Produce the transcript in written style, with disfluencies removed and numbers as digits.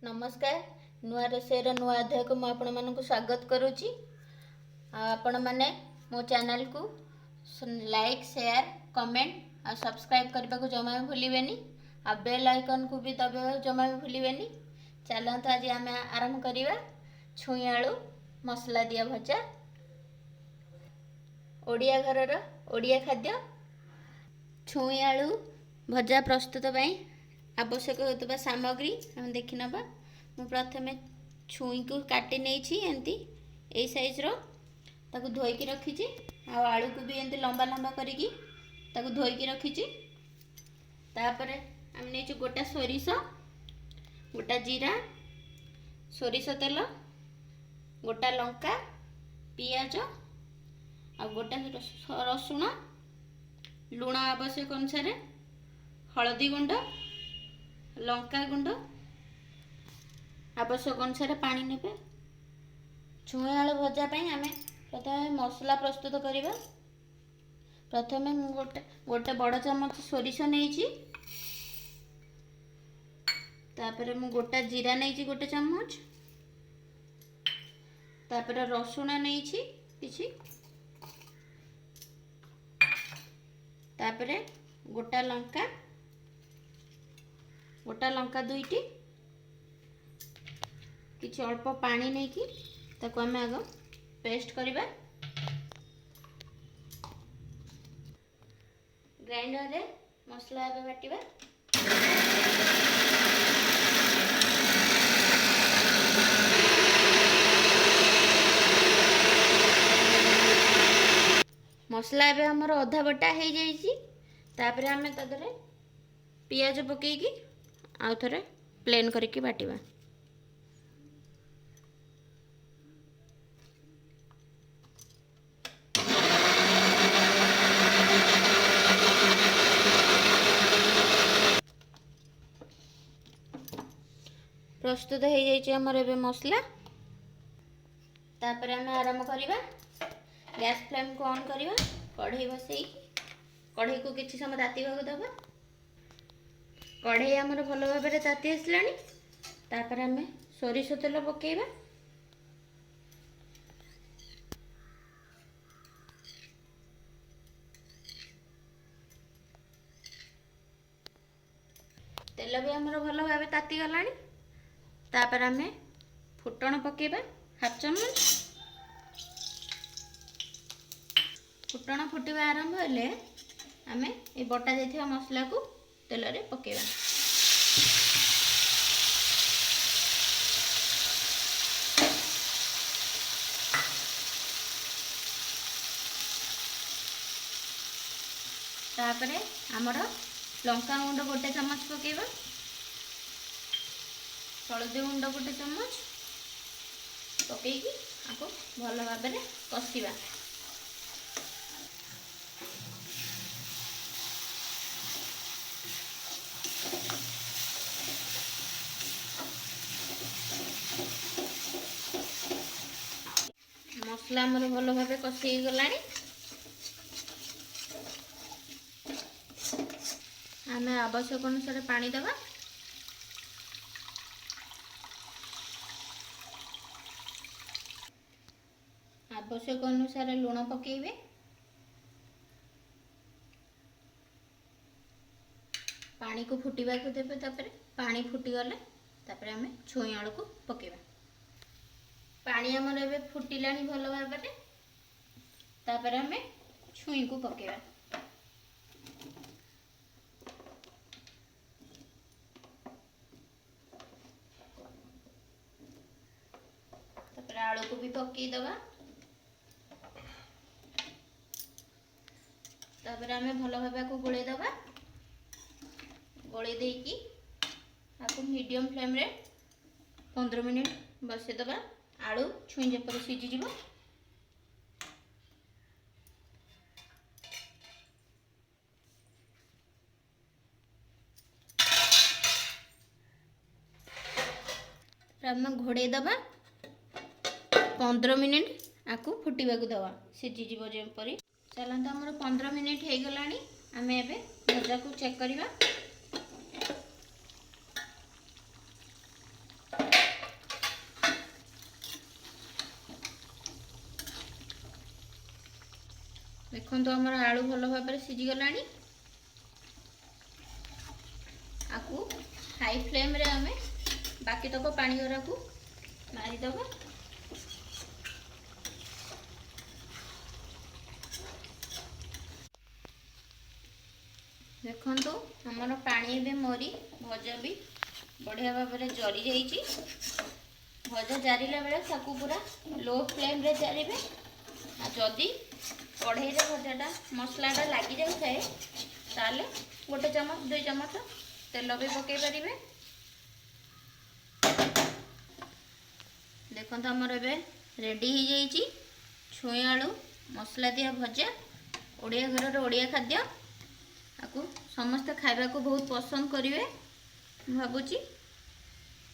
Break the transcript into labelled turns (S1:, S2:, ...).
S1: ନମସ୍କାର। ନୂଆ ରୋଷେଇର ନୂଆ ଅଧ୍ୟାୟକୁ ମୁଁ ଆପଣମାନଙ୍କୁ ସ୍ୱାଗତ କରୁଛି। ଆଉ ଆପଣମାନେ ମୋ ଚ୍ୟାନେଲକୁ ଲାଇକ୍, ସେୟାର, କମେଣ୍ଟ ଆଉ ସବସ୍କ୍ରାଇବ୍ କରିବାକୁ ଜମା ବି ଭୁଲିବେନି, ଆଉ ବେଲ୍ ଆଇକନ୍କୁ ବି ଦବାଇବାକୁ ଜମା ବି ଭୁଲିବେନି। ଚାଲନ୍ତୁ, ଆଜି ଆମେ ଆରମ୍ଭ କରିବା ଛୁଇଁ ଆଳୁ ମସଲା ଦିଆ ଭଜା, ଓଡ଼ିଆ ଘରର ଓଡ଼ିଆ ଖାଦ୍ୟ। ଛୁଇଁ ଆଳୁ ଭଜା ପ୍ରସ୍ତୁତ ପାଇଁ ଆବଶ୍ୟକ ହେଉଥିବା ସାମଗ୍ରୀ ଆମେ ଦେଖିନେବା। ମୁଁ ପ୍ରଥମେ ଛୁଇଁକୁ କାଟି ନେଇଛି ଏମିତି ଏଇ ସାଇଜ୍ର, ତାକୁ ଧୋଇକି ରଖିଛି। ଆଉ ଆଳୁକୁ ବି ଏମିତି ଲମ୍ବା ଲମ୍ବା କରିକି ତାକୁ ଧୋଇକି ରଖିଛି। ତାପରେ ଆମେ ନେଇଛୁ ଗୋଟା ସୋରିଷ, ଗୋଟା ଜିରା, ସୋରିଷ ତେଲ, ଗୋଟା ଲଙ୍କା, ପିଆଜ ଆଉ ଗୋଟା ରସୁଣ, ଲୁଣ ଆବଶ୍ୟକ ଅନୁସାରେ, ହଳଦୀ ଗୁଣ୍ଡ, ଲଙ୍କା ଗୁଣ୍ଡ, ଆବଶ୍ୟକ ଅନୁସାରେ ପାଣି ନେବେ। ଛୁଇଁ ଆଳୁ ଭଜା ପାଇଁ ଆମେ ପ୍ରଥମେ ମସଲା ପ୍ରସ୍ତୁତ କରିବା। ପ୍ରଥମେ ମୁଁ ଗୋଟେ ଗୋଟେ ବଡ଼ ଚାମଚ ସୋରିଷ ନେଇଛି। ତାପରେ ମୁଁ ଗୋଟା ଜିରା ନେଇଛି 1 ଚାମଚ। ତାପରେ ରସୁଣ ନେଇଛି କିଛି। ତାପରେ ଗୋଟା ଲଙ୍କା, ଗୋଟା ଲଙ୍କା 2ଟି। କିଛି ଅଳ୍ପ ପାଣି ନେଇକି ତାକୁ ଆମେ ଆଗ ପେଷ୍ଟ କରିବା। ଗ୍ରାଇଣ୍ଡରରେ ମସଲା ଏବେ ବାଟିବା। ମସଲା ଏବେ ଆମର ଅଧା ବଟା ହେଇଯାଇଛି। ତାପରେ ଆମେ ତା ଦେହରେ ପିଆଜ ପକେଇକି ଆଉ ଥରେ ପ୍ଲେନ୍ କରିକି ବାଟିବା। ପ୍ରସ୍ତୁତ ହେଇଯାଇଛି ଆମର ଏବେ ମସଲା। ତାପରେ ଆମେ ଆରମ୍ଭ କରିବା। ଗ୍ୟାସ୍ ଫ୍ଲେମ୍କୁ ଅନ୍ କରିବା। କଢ଼େଇ ବସେଇକି କଢ଼େଇକୁ କିଛି ସମୟ ତାତିବାକୁ ଦେବା। କଢ଼େଇ ଆମର ଭଲ ଭାବରେ ତାତି ଆସିଲାଣି। ତାପରେ ଆମେ ସୋରିଷ ତେଲ ପକେଇବା। ତେଲ ବି ଆମର ଭଲ ଭାବେ ତାତିଗଲାଣି। ତାପରେ ଆମେ ଫୁଟଣ ପକେଇବା ହାଫ୍ ଚାମଚ। ଫୁଟଣ ଫୁଟିବା ଆରମ୍ଭ ହେଲେ ଆମେ ଏ ବଟା ଯାଇଥିବା ମସଲାକୁ ତେଲରେ ପକେଇବା। ତାପରେ ଆମର ଲଙ୍କା ଗୁଣ୍ଡ 1 ଚାମଚ ପକେଇବା, ହଳଦୀ ଗୁଣ୍ଡ 1 ଚାମଚ ପକେଇକି ଆକୁ ଭଲ ଭାବରେ କଷିବା। ମସଲା ଆମର ଭଲ ଭାବେ କଷି ହେଇଗଲାଣି। ଆମେ ଆବଶ୍ୟକ ଅନୁସାରେ ପାଣି ଦେବା। ଆବଶ୍ୟକ ଅନୁସାରେ ଲୁଣ ପକେଇବେ। ପାଣିକୁ ଫୁଟିବାକୁ ଦେବେ। ତାପରେ ପାଣି ଫୁଟିଗଲେ ତାପରେ ଆମେ ଛୁଇଁ ଆଳୁକୁ ପକେଇବା। ପାଣି ଆମର ଏବେ ଫୁଟିଲାଣି ଭଲ ଭାବରେ। ତାପରେ ଆମେ ଛୁଇଁକୁ ପକେଇବା। ତାପରେ ଆଳୁକୁ ବି ପକେଇଦବା। ତାପରେ ଆମେ ଭଲ ଭାବେ ଆକୁ ଗୋଳେଇ ଦେବା। ଗୋଳେଇ ଦେଇକି ଆକୁ ମିଡ଼ିୟମ୍ ଫ୍ଲେମ୍ରେ 15 ମିନିଟ୍ ବସେଇଦେବା। ଆଳୁ ଛୁଇଁ ଯେପରି ସିଝିଯିବ। ଆମେ ଘୋଡ଼େଇ ଦେବା। 15 ମିନିଟ୍ ଆକୁ ଫୁଟିବାକୁ ଦେବା, ସିଝିଯିବ ଯେପରି। ଚାଲନ୍ତୁ, ଆମର 15 ମିନିଟ୍ ହେଇଗଲାଣି। ଆମେ ଏବେ ଭଜାକୁ ଚେକ୍ କରିବା। ଦେଖନ୍ତୁ, ଆମର ଆଳୁ ଭଲ ଭାବରେ ସିଝିଗଲାଣି। ଆକୁ ହାଇ ଫ୍ଲେମ୍ରେ ଆମେ ବାକି ତକ ପାଣି ଗୁଡ଼ାକୁ ମାରିଦେବା। ଦେଖନ୍ତୁ, ଆମର ପାଣି ଏବେ ମରି ଭଜା ବି ବଢ଼ିଆ ଭାବରେ ଜରି ଯାଇଛି। ଭଜା ଜାରିଲା ବେଳେ ତାକୁ ପୁରା ଲୋ ଫ୍ଲେମ୍ରେ ଜାରିବେ। ଆଉ ଯଦି କଢ଼େଇରେ ଭଜାଟା ମସଲାଟା ଲାଗିଯାଉଥାଏ, ତାହେଲେ 1 ଚାମଚ 2 ଚାମଚ ତେଲ ବି ପକାଇ ପାରିବେ। ଦେଖନ୍ତୁ, ଆମର ଏବେ ରେଡ଼ି ହେଇଯାଇଛି ଛୁଇଁ ଆଳୁ ମସଲା ଦିଆ ଭଜା, ଓଡ଼ିଆ ଘରର ଓଡ଼ିଆ ଖାଦ୍ୟ। ଆକୁ ସମସ୍ତେ ଖାଇବାକୁ ବହୁତ ପସନ୍ଦ କରିବେ ମୁଁ ଭାବୁଛି।